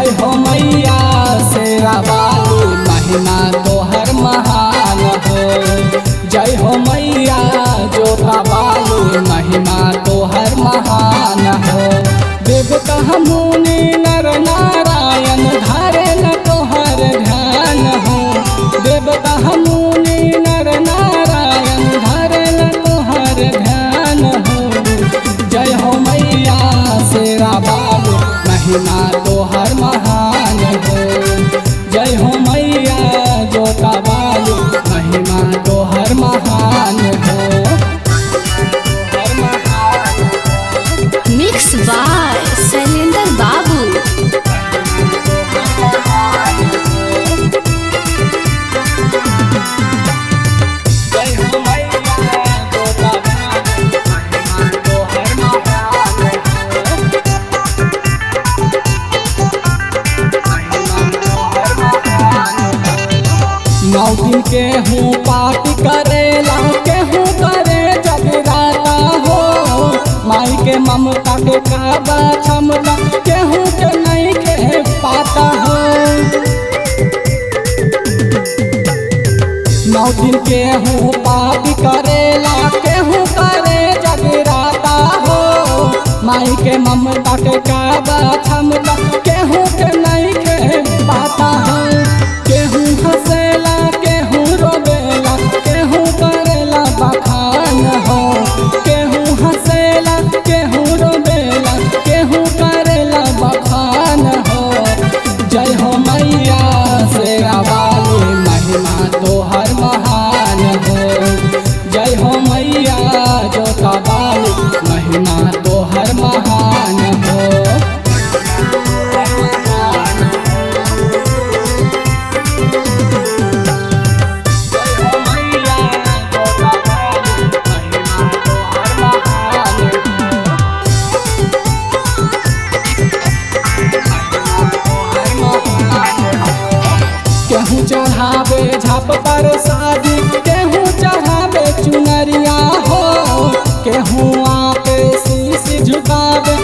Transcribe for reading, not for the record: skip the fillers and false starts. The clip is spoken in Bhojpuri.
जय हो मैया शेरा वाली महिमा तोहर महान हो। जय हो मैया जोता वाली महिमा तोहर महान हो। देवता मुनि नर नारायण धारे न तोहर ध्यान हो। देवता मुनि नर नारायण धारे न तोहर ध्यान हो। जय हो मैया शेरा वाली महिमा तोहर महान हो। जय हो मैया जोता वाली महिमा तोहर महान हो। मिक्स बाय शैलेंद्र बाबू। जय हो मैया जोता वाली महिमा तोहर महान हो। महिमा तोहर महान हो। नौ दिन केहूँ पाठ करेला केहूँ करे जगराता हो। माई के ममता के काबा क्षमता केहूँ के नहीं के पाता हो। नौ दिन केहूँ पाठ करेला केहूँ करे जगराता हो। माई के ममता के काबा क्षमता केहूँ के नहीं के पाता हो। केहूँ हंसेला केहूँ रोवेला केहूँ करेला बखान हो। केहूँ हंसेला केहूँ रोवेला केहूँ करेला बखान हो। जय हो मैया शेरा वाली महिमा तोहर महान हो। जय हो मैया जोता वाली महिमा तोहर महान हो। जय हो मैया जोता वाली महिमा तोहर महान हो। केहूँ चढ़ावे झाप पर शादी केहूँ चढ़ावे चुनरिया हो। केहूँ आके शीश झुकावे